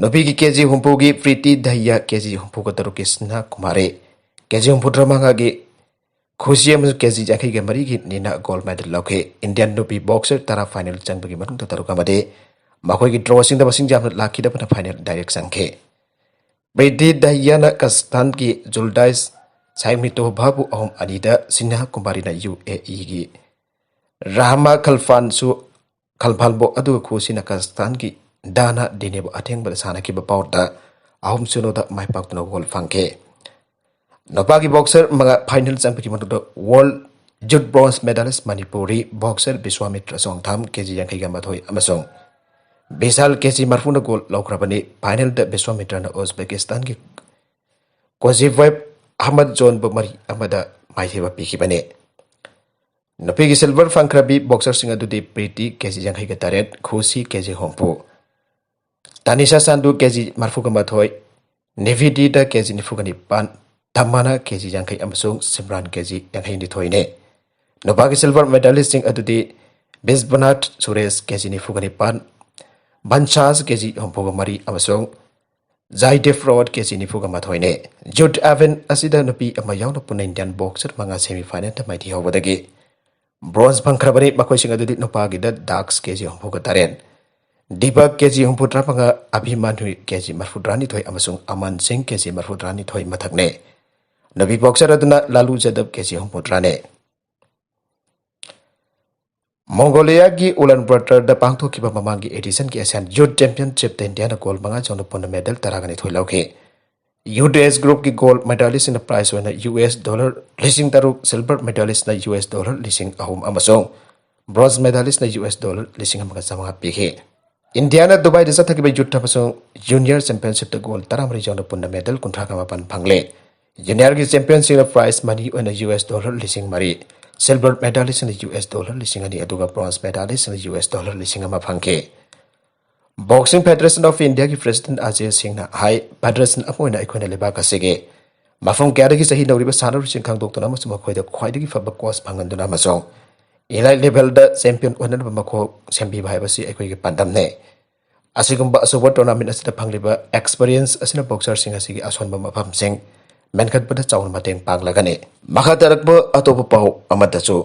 ꯅꯨꯄꯤꯒꯤ ꯀꯦ ꯖꯤ ꯍꯨꯝꯐꯨꯒꯤ ꯄ꯭ꯔꯤꯇꯤ ꯗꯍꯤꯌꯥ, ꯀꯦ ꯖꯤ ꯍꯨꯝꯐꯨꯒ ꯇꯔꯨꯛꯀꯤ ꯁꯤꯟꯍꯥ ꯀꯨꯃꯥꯔꯤ, ꯀꯦ ꯖꯤ ꯍꯨꯝꯐꯨꯇꯔꯥ ꯃꯉꯥꯒꯤ ꯈꯨꯁꯤ ꯑꯃꯁꯨꯡ ꯀꯦ ꯖꯤ ꯌꯥꯡꯈꯩꯒ ꯃꯔꯤꯒꯤ ꯅꯤꯅ ꯒꯣꯜ ꯃꯦꯗꯜ ꯂꯧꯈꯤ꯫ ꯏꯟꯗꯤꯌꯟ ꯅꯨꯄꯤ ꯕꯣꯛꯁꯔ ꯇꯔꯥ ꯐꯥꯏꯅꯦꯜ ꯆꯪꯕꯒꯤ ꯃꯅꯨꯡꯗ ꯇꯔꯨꯛ ꯑꯃꯗꯤ ꯃꯈꯣꯏꯒꯤ ꯗ꯭ꯔꯣꯁꯤꯡꯗ ꯃꯁꯤꯡ ꯌꯥꯝꯅ ꯂꯥꯛꯈꯤꯗꯕꯅ ꯐꯥꯏꯅꯦꯜ ꯗꯥꯏꯔꯦꯛ ꯆꯪꯈꯤ꯫ ꯄ꯭ꯔꯤꯇꯤ ꯗꯍꯤꯌꯥꯅ ꯀꯖꯥꯈꯁꯇꯥꯟꯒꯤ ꯖꯨꯜꯗꯥꯏꯁ ꯁꯥꯏꯃꯤꯇꯣꯚꯥꯕꯨ ꯑꯍꯨꯝ ꯑꯅꯤꯗ, ꯁꯤꯟꯍꯥ ꯀꯨꯃꯥꯔꯤꯅ ꯌꯨ ꯑꯦ ꯏꯒꯤ ꯔꯥꯍꯃꯥ ꯈꯜꯐꯥꯟꯁꯨ ꯈꯜꯐꯥꯟꯕꯣ ꯑꯗꯨꯒ ꯈꯨꯁꯤꯅ ꯀꯖꯥꯈꯁꯇꯥꯟꯒꯤ ꯗꯥꯅꯥ ꯗꯤꯅꯦꯕꯨ ꯑꯊꯦꯡꯕꯗ ꯁꯥꯟꯅꯈꯤꯕ ꯕꯥꯎꯠꯇ ꯑꯍꯨꯝ ꯁꯤꯅꯣꯗ ꯃꯥꯏ ꯄꯥꯛꯇꯨꯅ ꯒꯣꯜ ꯐꯪꯈꯤ꯫ ꯅꯨꯄꯥꯒꯤ ꯕꯣꯛꯁꯔ ꯃꯉꯥ ꯐꯥꯏꯅꯦꯜ ꯆꯪꯕꯒꯤ ꯃꯅꯨꯡꯗ ꯋꯥꯔꯜ ꯌꯨꯠ ꯕ꯭ꯔꯣꯟꯖ ꯃꯦꯗꯥꯂꯤꯁ ꯃꯅꯤꯄꯨꯔꯤ ꯕꯣꯛꯁꯔ ꯕꯤꯁ꯭ꯋꯥꯃꯤꯇ꯭ꯔ ꯆꯣꯡꯊꯥꯝ, ꯀꯦ ꯖꯤ ꯌꯥꯡꯈꯩꯒ ꯃꯥꯊꯣꯏ ꯑꯃꯁꯨꯡ ꯕꯤꯁꯥꯜ, ꯀꯦ ꯖꯤ ꯃꯔꯐꯨꯅ ꯒꯣꯜ ꯂꯧꯈ꯭ꯔꯕꯅꯤ꯫ ꯐꯥꯏꯅꯦꯜꯗ ꯕꯤꯁ꯭ꯋꯥꯃꯤꯇ꯭ꯔꯅ ꯎꯖꯕꯦꯀꯤꯁꯇꯥꯟꯒꯤ ꯀꯣꯖꯤꯚꯦꯕ ꯑꯍꯃꯗ ꯖꯣꯟꯕꯨ ꯃꯔꯤ ꯑꯃꯗ ꯃꯥꯏꯊꯤꯕ ꯄꯤꯈꯤꯕꯅꯤ꯫ ꯅꯨꯄꯤꯒꯤ ꯁꯤꯜꯚꯔ ꯐꯪꯈ꯭ꯔꯕꯤ ꯕꯣꯛꯁꯔꯁꯤꯡ ꯑꯗꯨꯗꯤ ꯄ꯭ꯔꯤꯇꯤ, ꯀꯦ ꯖꯤ ꯌꯥꯡꯈꯩꯒ ꯇꯔꯦꯠ, ꯈꯨꯁꯤ, ꯀꯦ ꯖꯤ ꯍꯨꯝꯐꯨ, ꯇꯥꯅꯤꯁꯥ ꯁꯥꯟꯗꯨ, ꯀꯦ ꯖꯤ ꯃꯔꯐꯨꯒ ꯃꯥꯊꯣꯏ, ꯅꯤꯚꯤꯗꯤꯗ, ꯀꯦ ꯖꯤ ꯅꯤꯐꯨꯒ ꯅꯤꯄꯥꯟ, ꯇꯃꯥꯅꯥ, ꯀꯦ ꯖꯤ ꯌꯥꯡꯈꯩ ꯑꯃꯁꯨꯡ ꯁꯤꯝꯔꯥꯟ, ꯀꯦ ꯖꯤ ꯌꯥꯡꯈꯩ ꯅꯤꯊꯣꯏꯅꯤ꯫ ꯅꯨꯄꯥꯒꯤ ꯁꯤꯜꯚꯔ ꯃꯦꯗꯥꯂꯤꯁꯁꯤꯡ ꯑꯗꯨꯗꯤ ꯕꯤꯁ꯭ꯋꯅꯥꯊ ꯁꯨꯔꯦꯁ, ꯀꯦ ꯖꯤ ꯅꯤꯐꯨꯒ ꯅꯤꯄꯥꯟ, ꯕꯟꯁꯥꯖ, ꯀꯦ ꯖꯤ ꯍꯨꯝꯐꯨꯒ ꯃꯔꯤ ꯑꯃꯁꯨꯡ ꯖꯥꯏꯗꯦꯕ ꯔꯣꯠ, ꯀꯦ ꯖꯤ ꯅꯤꯐꯨꯒ ꯃꯥꯊꯣꯏꯅꯤ꯫ ꯌꯨꯠ ꯏꯚꯦꯟꯠ ꯑꯁꯤꯗ ꯅꯨꯄꯤ ꯑꯃ ꯌꯥꯎꯅ ꯄꯨꯟꯅ ꯏꯟꯗꯤꯌꯟ ꯕꯣꯛꯁꯔ ꯃꯉꯥ ꯁꯦꯃꯤ ꯐꯥꯏꯅꯦꯜꯗ ꯃꯥꯏꯊꯤꯍꯧꯕꯗꯒꯤ ꯕ꯭ꯔꯣꯟꯖ ꯐꯪꯈ꯭ꯔꯕꯅꯤ꯫ ꯃꯈꯣꯏꯁꯤꯡ ꯑꯗꯨꯗꯤ ꯅꯨꯄꯥꯒꯤꯗ ꯗꯥꯛꯁ, ꯀꯦ ꯖꯤ ꯍꯨꯝꯐꯨꯒ ꯇꯔꯦꯠ, ꯗꯤꯄꯛ ꯀꯦ ꯖꯤ ꯍꯨꯝꯐꯨꯇꯔꯥ ꯃꯉꯥ, ꯑꯚꯤꯃꯥꯟꯌꯨ ꯀꯦ ꯖꯤ ꯃꯔꯤꯐꯨꯇꯔꯥꯅꯤꯊꯣꯏ ꯑꯃꯁꯨꯡ ꯑꯃꯟ ꯁꯤꯡ ꯀꯦ ꯖꯤ ꯃꯔꯤꯐꯨꯇꯔꯥꯅꯤꯊꯣꯏ ꯃꯊꯛꯅꯦ꯫ ꯅꯨꯄꯤ ꯕꯣꯛꯁꯔ ꯑꯗꯨꯅ ꯂꯥꯂꯨ ꯖꯥꯗꯕ ꯀꯦ ꯖꯤ ꯍꯨꯝꯐꯨꯇꯔꯥꯅꯦ꯫ ꯃꯣꯡꯒꯣꯂꯤꯌꯥꯒꯤ ꯎꯂꯥꯟ ꯕꯥꯇꯔꯗ ꯄꯥꯡꯊꯣꯛꯈꯤꯕ ꯃꯃꯥꯡꯒꯤ ꯑꯦꯗꯤꯁꯟꯒꯤ ꯑꯦꯁꯤꯌꯥꯟ ꯌꯨꯠ ꯆꯦꯝꯄꯤꯌꯟꯁꯤꯞꯇ ꯏꯟꯗꯤꯌꯥꯅ ꯒꯣꯜ ꯃꯉꯥ ꯆꯟꯗꯨꯅ ꯄꯨꯟꯅ ꯃꯦꯗꯜ ꯇꯔꯥꯒ ꯅꯤꯊꯣꯏ ꯂꯧꯈꯤ꯫ ꯌꯨꯠ ꯑꯦꯖ ꯒ꯭ꯔꯨꯞꯀꯤ ꯒꯣꯜ ꯃꯦꯗꯥꯂꯤꯁꯁꯤꯡꯅ ꯄ꯭ꯔꯥꯏꯖ ꯑꯣꯏꯅ ꯌꯨ ꯑꯦꯁ ꯗꯣꯂꯔ ꯂꯤꯁꯤꯡ ꯇꯔꯨꯛ, ꯁꯤꯜꯚꯔ ꯃꯦꯗꯥꯂꯤꯁꯅ ꯌꯨ ꯑꯦꯁ ꯗꯣꯂꯔ ꯂꯤꯁꯤꯡ ꯑꯍꯨꯝ ꯑꯃꯁꯨꯡ ꯕ꯭ꯔꯣꯟꯖ ꯃꯦꯗꯥꯂꯤꯁꯅ ꯌꯨ ꯑꯦꯁ ꯗꯣꯂꯔ ꯂꯤꯁꯤꯡ ꯑꯃꯒ ꯆꯥꯃꯉꯥ ꯄꯤꯈꯤ꯫ ꯏꯟꯗꯤꯌꯥꯅ ꯗꯨꯕꯥꯏꯗ ꯆꯠꯊꯈꯤꯕ ꯌꯨꯠ ꯑꯃꯁꯨꯡ ꯖꯨꯅꯤꯌꯔ ꯆꯦꯝꯄꯤꯌꯟꯁꯤꯞꯇ ꯒꯣꯜ ꯇꯔꯥꯃꯔꯤ ꯌꯥꯎꯅ ꯄꯨꯟꯅ ꯃꯦꯗꯜ ꯀꯨꯟꯊ꯭ꯔꯥꯒ ꯃꯥꯄꯟ ꯐꯪꯂꯦ꯫ ꯖꯨꯅꯤꯌꯔꯒꯤ ꯆꯦꯝꯄꯤꯌꯟꯁꯤꯡꯅ ꯄ꯭ꯔꯥꯏꯖ ꯃꯅꯤ ꯑꯣꯏꯅ ꯌꯨ ꯑꯦꯁ ꯗꯣꯂꯔ ꯂꯤꯁꯤꯡ ꯃꯔꯤ, ꯁꯤꯜꯚꯔ ꯃꯦꯗꯥꯂꯤꯁꯁꯤꯡꯅ ꯌꯨ ꯑꯦꯁ ꯗꯣꯂꯔ ꯂꯤꯁꯤꯡ ꯑꯅꯤ, ꯑꯗꯨꯒ ꯕ꯭ꯔꯣꯟꯖ ꯃꯦꯗꯥꯂꯤꯁꯁꯤꯡꯅ ꯌꯨ ꯑꯦꯁ ꯗꯣꯂꯔ ꯂꯤꯁꯤꯡ ꯑꯃ ꯐꯪꯈꯤ꯫ ꯕꯣꯛꯁꯤꯡ ꯐꯦꯗꯔꯦꯁꯟ ꯑꯣꯐ ꯏꯟꯗꯤꯌꯥꯒꯤ ꯄ꯭ꯔꯦꯁꯤꯗꯦꯟꯠ ꯑꯖꯦ ꯁꯤꯡꯅ ꯍꯥꯏ, ꯐꯦꯗꯔꯦꯁꯟ ꯑꯃ ꯑꯣꯏꯅ ꯑꯩꯈꯣꯏꯅ ꯂꯩꯕꯥꯛ ꯑꯁꯤꯒꯤ ꯃꯐꯝ ꯀꯌꯥꯗꯒꯤ ꯆꯍꯤ ꯅꯧꯔꯤꯕ ꯁꯥꯟꯅꯔꯣꯏꯁꯤꯡ ꯈꯪꯗꯣꯛꯇꯨꯅ ꯑꯃꯁꯨꯡ ꯃꯈꯣꯏꯗ ꯈ꯭ꯋꯥꯏꯗꯒꯤ ꯐꯕ ꯀꯣꯆ ꯐꯪꯍꯟꯗꯨꯅ ꯑꯃꯁꯨꯡ ꯏꯂꯥꯏꯠ ꯂꯦꯚꯦꯜꯗ ꯆꯦꯝꯄꯤꯌꯟ ꯑꯣꯏꯅꯅꯕ ꯃꯈꯣꯡ ꯁꯦꯝꯕꯤꯕ ꯍꯥꯏꯕꯁꯤ ꯑꯩꯈꯣꯏꯒꯤ ꯄꯥꯟꯗꯝꯅꯤ꯫ ꯑꯁꯤꯒꯨꯝꯕ ꯑꯆꯧꯕ ꯇꯣꯔꯅꯥꯃꯦꯟꯠ ꯑꯁꯤꯗ ꯐꯪꯂꯤꯕ ꯑꯦꯛꯁꯄꯤꯔꯤꯌꯦꯟꯁ ꯑꯁꯤꯅ ꯕꯣꯛꯁꯔꯁꯤꯡ ꯑꯁꯤꯒꯤ ꯑꯁꯣꯟꯕ ꯃꯐꯝꯁꯤꯡ ꯃꯦꯟꯈꯠꯄꯗ ꯆꯥꯎꯅ ꯃꯇꯦꯡ ꯄꯥꯡꯂꯒꯅꯤ꯫ ꯃꯈꯥ ꯇꯥꯔꯛꯄ ꯑꯇꯣꯞꯄ ꯄꯥꯎ ꯑꯃꯗꯁꯨ,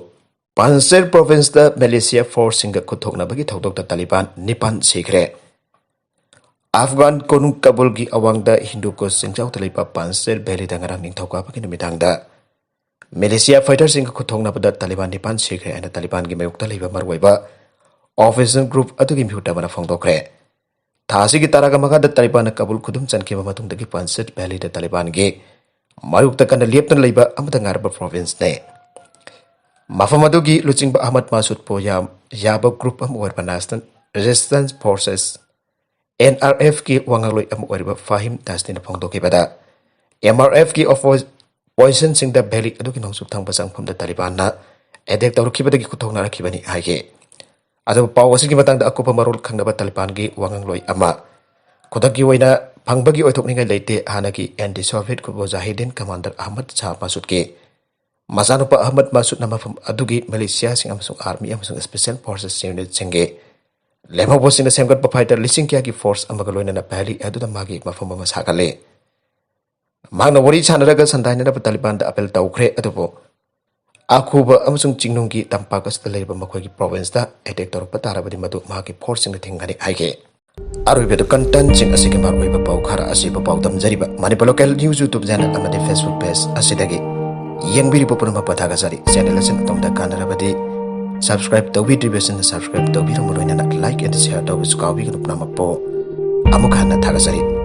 ꯄꯟꯖꯁꯦꯔ ꯄ꯭ꯔꯣꯚꯤꯟꯁꯇ ꯃꯦꯂꯤꯁꯤꯌꯥ ꯐꯣꯔꯁꯁꯤꯡꯒ ꯈꯨꯠꯊꯣꯛꯅꯕꯒꯤ ꯊꯧꯗꯣꯛꯇ ꯇꯥꯂꯤꯕꯥꯟ ꯅꯤꯄꯥꯟ ꯁꯤꯈ꯭ꯔꯦ꯫ ꯑꯐꯒꯥꯟ ꯀꯣꯅꯨꯡ ꯀꯥꯕꯨꯜꯒꯤ ꯑꯋꯥꯡꯗ ꯍꯤꯟꯗꯨ ꯀꯨꯁ ꯆꯤꯡꯖꯥꯎꯗ ꯂꯩꯕ ꯄꯟꯖꯁꯦꯔ ꯚꯦꯂꯤꯗ ꯉꯔꯥꯡ ꯅꯤꯡꯊꯧꯀꯥꯕꯒꯤ ꯅꯨꯃꯤꯗꯥꯡꯗ ꯃꯦꯂꯤꯁꯤꯌꯥ ꯐꯥꯏꯇꯔꯁꯤꯡꯒ ꯈꯨꯠꯊꯣꯛꯅꯕꯗ ꯇꯥꯂꯤꯕꯥꯟ ꯅꯤꯄꯥꯟ ꯁꯤꯈ꯭ꯔꯦ ꯍꯥꯏꯅ ꯇꯥꯂꯤꯕꯥꯟꯒꯤ ꯃꯥꯌꯣꯛꯇ ꯂꯩꯕ ꯃꯔꯨꯑꯣꯏꯕ ꯑꯣꯐꯤꯁꯤꯌꯦꯜ ꯒ꯭ꯔꯨꯞ ꯑꯗꯨꯒꯤ ꯃꯤꯍꯨꯠ ꯑꯃꯅ ꯐꯣꯡꯗꯣꯛꯈ꯭ꯔꯦ꯫ ꯊꯥ ꯑꯁꯤꯒꯤ ꯇꯔꯥꯒ ꯃꯉꯥꯗ ꯇꯥꯂꯤꯕꯥꯟꯅ ꯀꯥꯕꯨꯜ ꯈꯨꯗꯨꯝ ꯆꯟꯈꯤꯕ ꯃꯇꯨꯡꯗꯒꯤ ꯄꯟꯖꯁꯦꯔ ꯚꯦꯂꯤꯗ ꯇꯥꯂꯤꯕꯥꯟꯒꯤ ꯃꯥꯌꯣꯛꯇ ꯀꯟꯅ ꯂꯦꯞꯇꯨꯅ ꯂꯩꯕ ꯑꯃꯠꯇ ꯉꯥꯏꯔꯕ ꯄ꯭ꯔꯣꯚꯤꯟꯁꯅꯤ꯫ ꯃꯐꯝ ꯑꯗꯨꯒꯤ ꯂꯨꯆꯤꯡꯕ ꯑꯍꯃꯗ ꯃꯥꯁꯨꯗ ꯄꯣꯌꯥꯝ ꯌꯥꯕ ꯒ꯭ꯔꯨꯞ ꯑꯃ ꯑꯣꯏꯔꯤꯕ ꯅꯦꯁꯅꯦꯜ ꯔꯦꯁꯤꯁꯇꯦꯟꯁ ꯐꯣꯔꯁꯦꯁ, ꯑꯦꯟ ꯑꯥꯔ ꯑꯦꯐꯀꯤ ꯋꯥꯉꯥꯡꯂꯣꯏ ꯑꯃ ꯑꯣꯏꯔꯤꯕ Fahim ꯗꯥꯁꯅꯤꯅ ꯐꯣꯡꯗꯣꯛꯈꯤꯕꯗ, M R ꯑꯦꯐꯀꯤ Oppo-, ꯄꯣꯖꯤꯁꯟꯁꯤꯡꯗ valley ꯑꯗꯨꯒꯤ ꯅꯣꯡꯆꯨꯞ ꯊꯪꯕ ꯆꯪꯐꯝꯗ ꯇꯥꯂꯤꯕꯥꯟꯅ ꯑꯦꯇꯦꯛ ꯇꯧꯔꯛꯈꯤꯕꯗꯒꯤ ꯈꯨꯠꯊꯣꯛꯅꯔꯛꯈꯤꯕꯅꯤ ꯍꯥꯏꯈꯤ꯫ ꯑꯗꯨꯕꯨ ꯄꯥꯎ ꯑꯁꯤꯒꯤ ꯃꯇꯥꯡꯗ ꯑꯀꯨꯞꯄ ꯃꯔꯣꯜ ꯈꯪꯅꯕ ꯇꯥꯂꯤꯕꯥꯟꯒꯤ ꯋꯥꯉꯥꯡꯂꯣꯏ ꯑꯃ ꯈꯨꯗꯛꯀꯤ ꯑꯣꯏꯅ ꯐꯪꯕꯒꯤ ꯑꯣꯏꯊꯣꯛꯅꯤꯡꯉꯥꯏ ꯂꯩꯇꯦ꯫ ꯍꯥꯟꯅꯒꯤ anti Soviet ꯃꯨꯖꯥꯍꯤꯗꯤꯟ commander Ahmad Shah ꯃꯥꯁꯨꯗꯀꯤ ꯃꯆꯥꯅꯨꯄꯥ ꯑꯍꯃꯗ ꯃꯥꯁꯨꯗꯅ ꯃꯐꯝ ꯑꯗꯨꯒꯤ ꯃꯤꯂꯤꯁꯤꯌꯥꯁꯤꯡ ꯑꯃꯁꯨꯡ ꯑꯥꯔꯃꯤ ꯑꯃꯁꯨꯡ ꯁ꯭ꯄꯦꯁꯤꯌꯦꯜ ꯐꯣꯔꯁꯦꯁ ꯌꯨꯅꯤꯠꯁꯤꯡꯒꯤ ꯂꯦꯝꯍꯧꯕꯁꯤꯡꯅ ꯁꯦꯝꯒꯠꯄ ꯐꯥꯏꯇꯔ ꯂꯤꯁꯤꯡ ꯀꯌꯥꯒꯤ ꯐꯣꯔꯁ ꯑꯃꯒ ꯂꯣꯏꯅꯅ ꯚꯦꯂꯤ ꯑꯗꯨꯗ ꯃꯥꯒꯤ ꯃꯐꯝ ꯑꯃ ꯁꯥꯒꯠꯂꯤ꯫ ꯃꯍꯥꯛꯅ ꯋꯥꯔꯤ ꯁꯥꯟꯅꯔꯒ ꯁꯟꯗꯥꯏꯅꯅꯕ ꯇꯥꯂꯤꯕꯥꯟꯗ ꯑꯄꯤꯜ ꯇꯧꯈ꯭ꯔꯦ, ꯑꯗꯨꯕꯨ ꯑꯈꯨꯕ ꯑꯃꯁꯨꯡ ꯆꯤꯡꯅꯨꯡꯒꯤ ꯇꯝꯄꯥꯛ ꯑꯁꯤꯗ ꯂꯩꯔꯤꯕ ꯃꯈꯣꯏꯒꯤ province ꯇ attack ꯇꯧꯔꯛꯄ ꯇꯥꯔꯕꯗꯤ ꯃꯗꯨ ꯃꯍꯥꯛꯀꯤ force ꯁꯤꯡꯅ ꯊꯤꯡꯒꯅꯤ ꯍꯥꯏꯈꯤ꯫ ꯑꯔꯣꯏꯕꯗ content ꯁꯤꯡ ꯑꯁꯤꯒꯤ ꯃꯔꯨꯑꯣꯏꯕ ꯄꯥꯎ ꯈꯔ ꯑꯁꯤꯕꯨ ꯄꯥꯎꯗꯝꯖꯔꯤꯕ Manipur local news YouTube channel ꯑꯃꯗꯤ Facebook page ꯑꯁꯤꯗꯒꯤ ꯌꯦꯡꯕꯤꯔꯤꯕ ꯄꯨꯝꯅꯃꯛꯄꯨ ꯊꯥꯒꯠꯆꯔꯤ꯫ Channel ꯑꯁꯤꯅ ꯑꯗꯣꯝꯗ ꯀꯥꯟꯅꯔꯕꯗꯤ subscribe ꯇꯧꯕꯤꯗ꯭ꯔꯤꯕꯁꯤꯡꯅ subscribe ꯇꯧꯕꯤꯔꯝꯕ ꯂꯣꯏꯅꯅ like and share ꯇꯧꯕꯁꯨ ꯀꯥꯎꯕꯤꯒꯅꯨ꯫ ꯄꯨꯝꯅꯃꯛꯄꯨ ꯑꯃꯨꯛ ꯍꯟꯅ ꯊꯥꯒꯠꯆꯔꯤ꯫